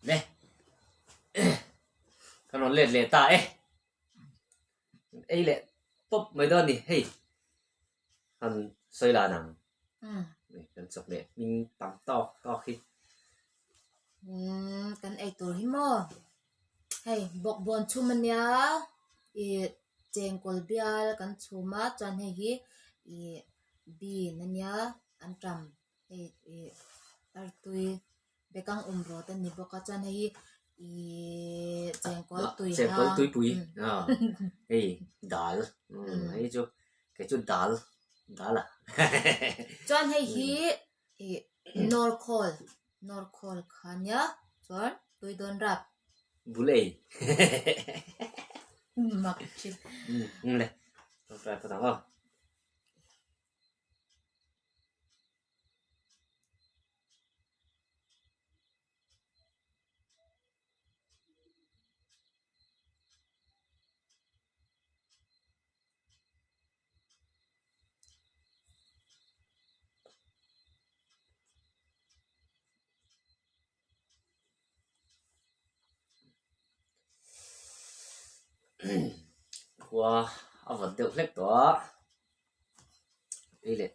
Ne kan rawn let leh ta e ei leh tawp mai dawn ni hei han sawi lan ang kan chawhmeh hming tam tawk tawk hi umm kan ei tur hi maw hei bawkbawn chhum ania ih chengkawl bial kan chhum a chuan hei hi ih bean ania an tam hei ih artui bekang awm rawt a ni bawk a chuan hei hi ihh chengkawl tui hang chengkawl tuipui hei dal hei chu kei chu dal dal a chuan hei hi ih nawrkhawl nawrkhawl kha ania chuan tui dawn rap bul ei mak thin le try phawt ang aw. Khua a vawt deuh hlek tawh a, ei leh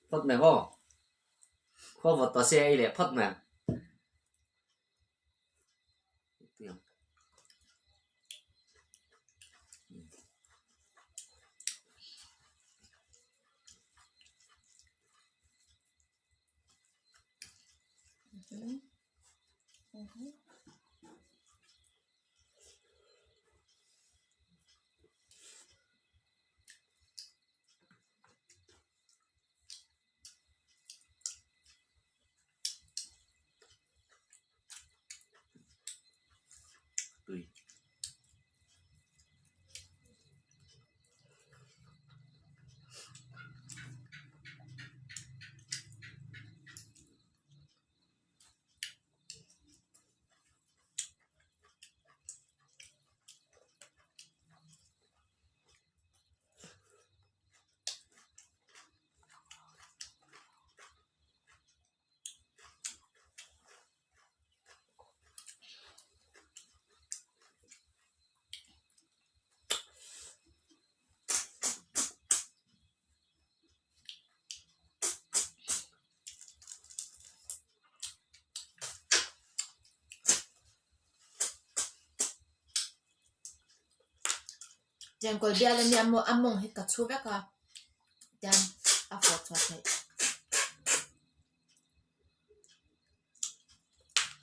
phawt mai maw? Khua vawt tawh se ei leh phawt mai ang. Tui. Chengkawl bial ania maw a mawng hi ka chhu vek a tian a fawh chhuah theih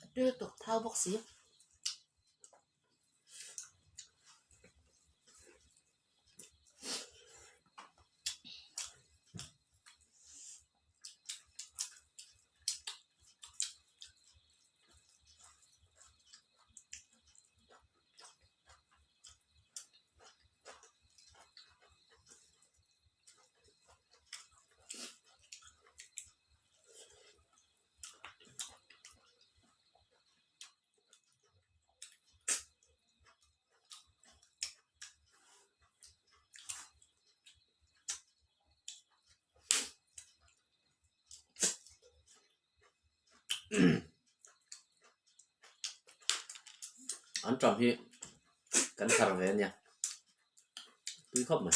a tui lutuk thau bawk si. An ṭam hi kan thar ve ania tui khawp mai.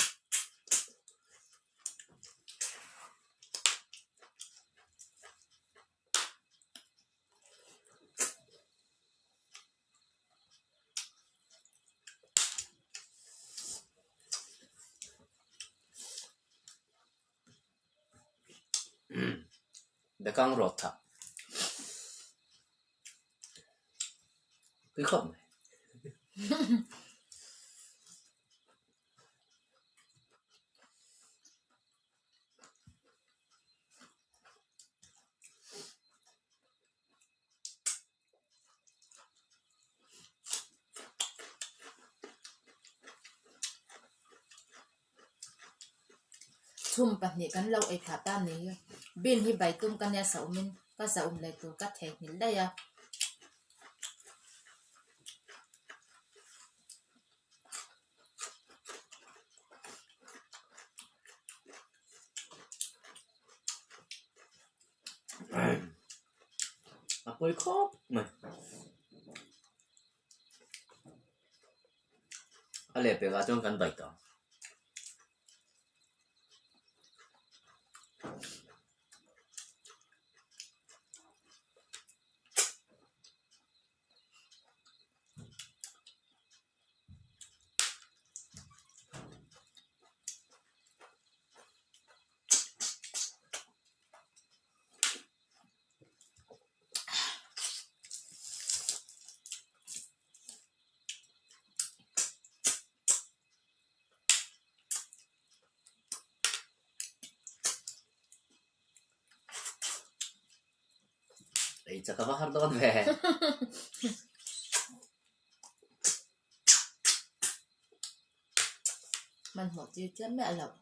Bekang rawt thah tui khawp mai. Chhum pahnih kan lo ei thah ta ni. Bean hi bai tum ka nia saum in ka saum leh tur ka theihnghilh daih a. A pawi khawp mai. A lehpekah chuan kan bai ta. Ei chak a va har dawn ve. Hmanhmawh tir chiam miah loh.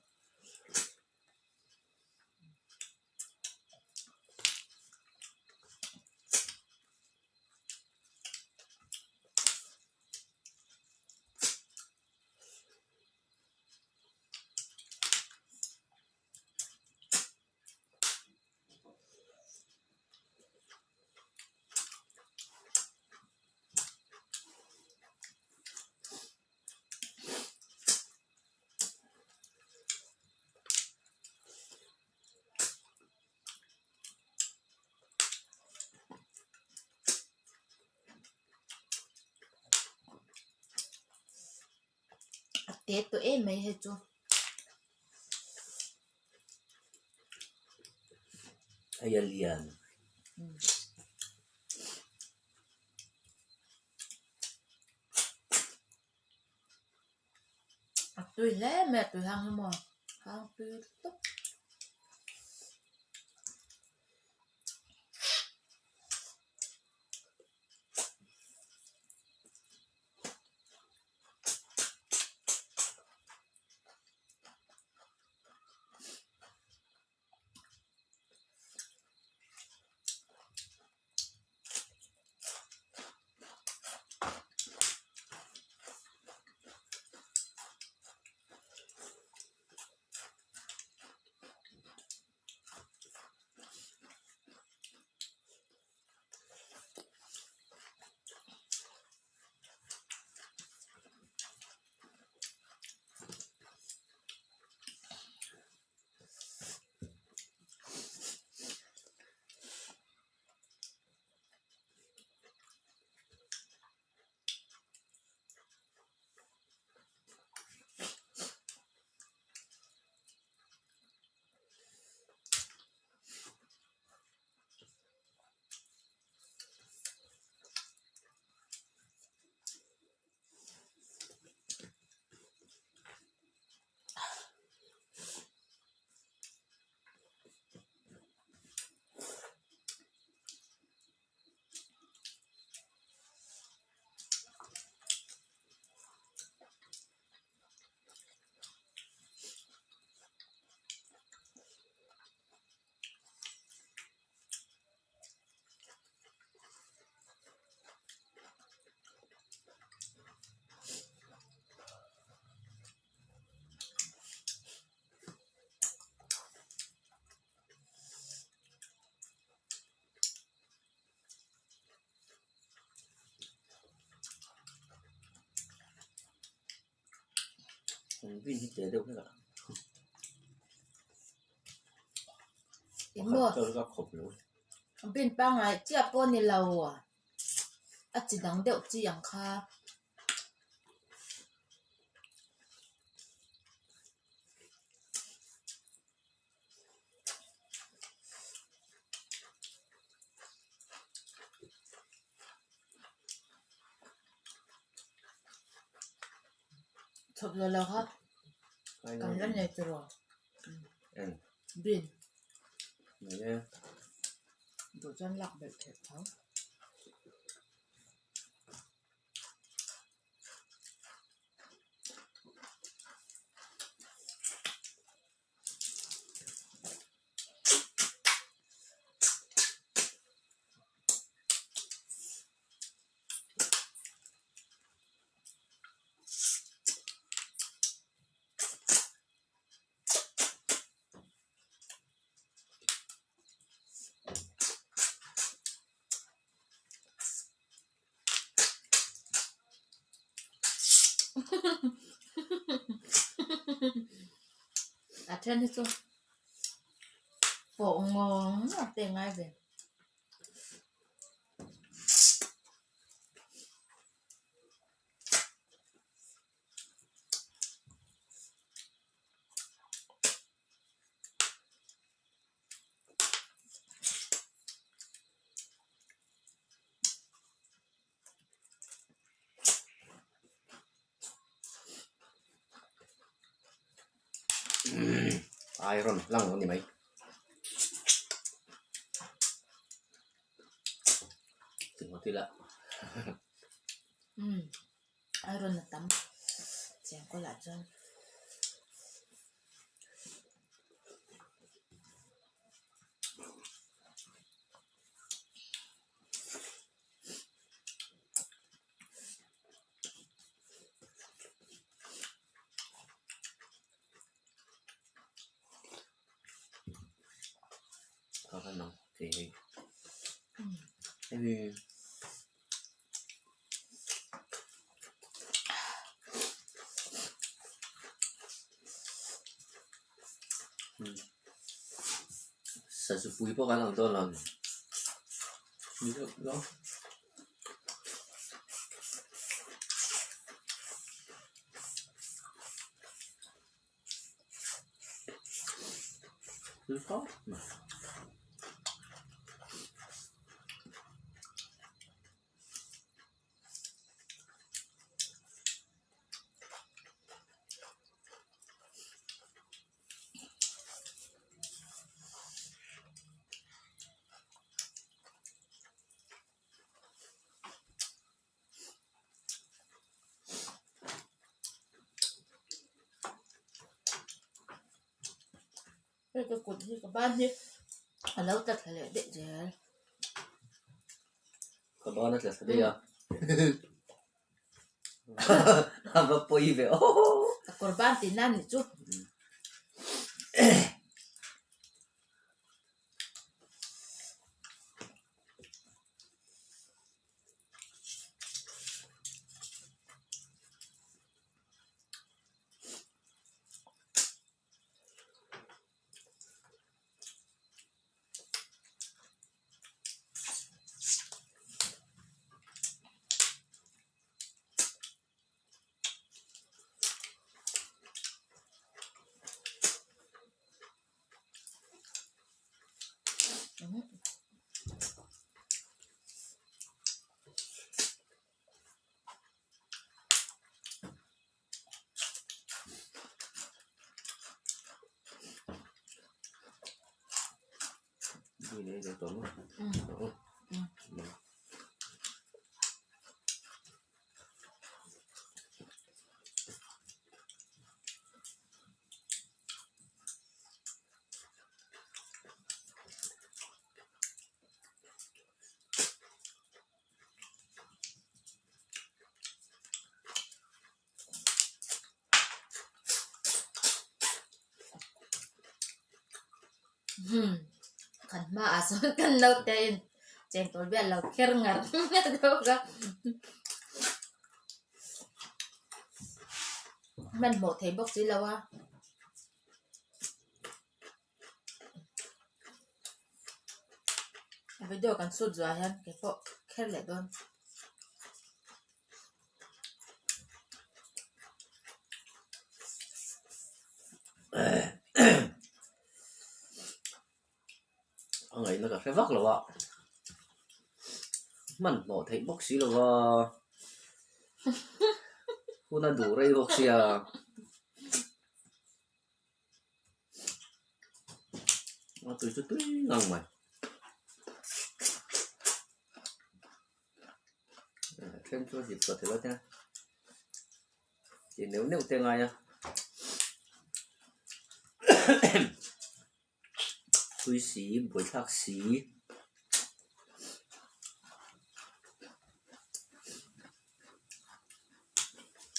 A te tawh em mai hei chu. Hei a lian. A tui hle mai a tui hang hi maw hang tui tawp. Rin hi te deuh hlek a. Eng maw? Pakhat ka khawp lo. Bin pangngai chiah pawh ni lo a chi dang deuh chi ang kha. Chhawp lo lo kha kan la nei tiraw bin duh chuan lak belh theih tho. A then hi chu pawh ngawng ngawng te ngai ve. Iron hlang a ni mai. Ila. Iron a tam chiang kawlah chuan. Sazu pui pawh kan ang dawn lo ni Hei ka kut hi ka ban hi a lo tla thla leh daih zel. Ka ban a tla thla daih a. A va pawi ve aw. Ka kawr ban tih nan nih chu. Hmm, kan hmaah sawn kan naute in chengkawl bial lo kher ngar ngar deuh a. Hmanhmawh thei bawk si lo a. Video kan shoot zuah hian kei pawh kher leh dawn. A ngaihna ka hre vak lo a, hmanhmawh theih bawk si lo va, hun a duh rei bawk sia. A tui chu tui ngang mai. Then chu a zip tawh thei lo te a. Ti neuh neuh te ngai a. Tui si, buaithlak si.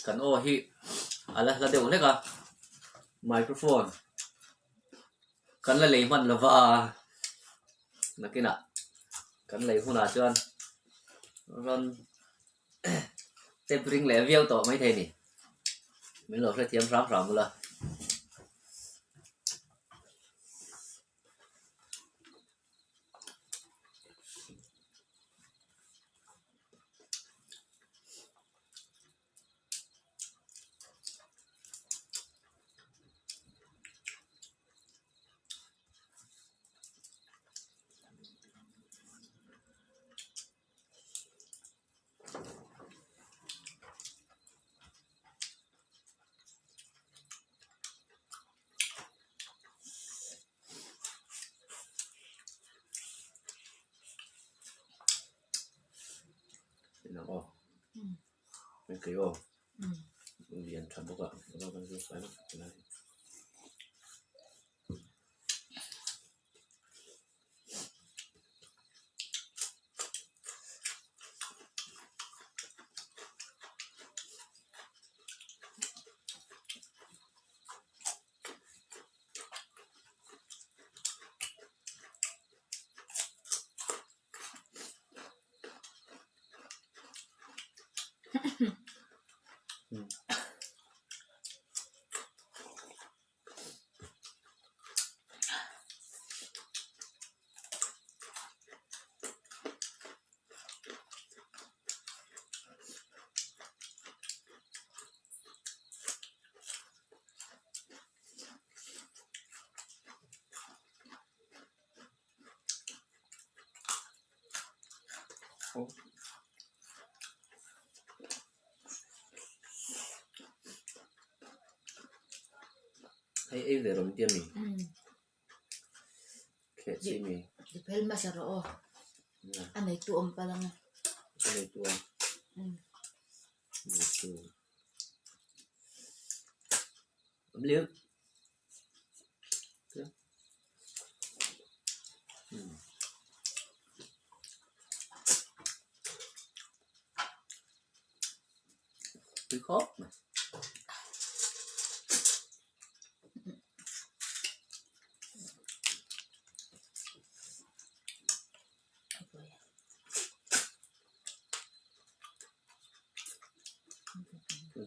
Kan aw hi a la hla deuh hlek a, microphone kan la lei hman lova nakinah kan lei hunah chuan rawn tap ring leh viau tawh maithei a ni. Min lo hrethiam hram hram ula. Lian tha bawk a Hei ei ve rawn tia mi kheh chi mi. Ti phel hmasa rawh aw. A neitu awm palh ang e. A neitu a. Neitu. Awm liu. Tui khawp mai.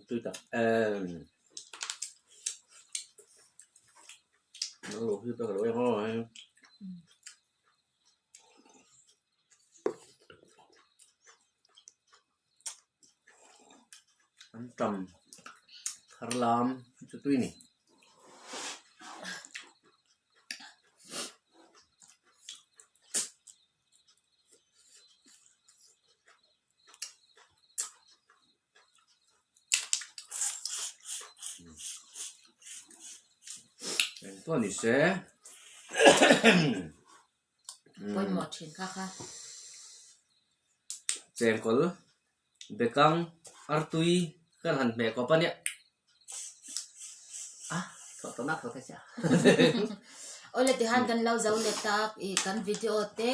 Tui tak em. Nó luộc như ta lỗi thôi. An tam thar lam chu tui ni. Engpawh ni se. Pawimawh thin kha kha. Chengkawl, Bekang, Artui kan han hmeh kawp a nia. A thawh tawh nak tawh thei sia. Awle tihan kan lo zo leh tak i kan video te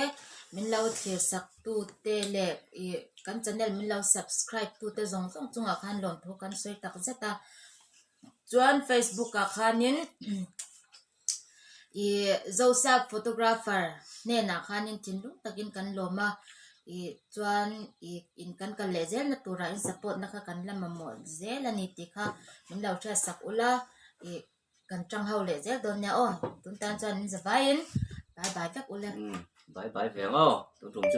min lo thlir sak tu te leh i kan channel min lo subscribe tu te zawng zawng chungah khan lawmthu kan sawi tak zet a. Chuan Facebook ah khanin Ih Zosap photographer hnenah khanin thinlung takin kan lawm a ih chuan ih in kan kal leh zelna turah in support na kha kan la mamawh zel a ni tih kha min lo hriat sak ula ih kan tang ho leh zel dawn nia aw tun tan chuan min za vaiin bye bye vek ule. Bye bye ve ang aw tun tum chu.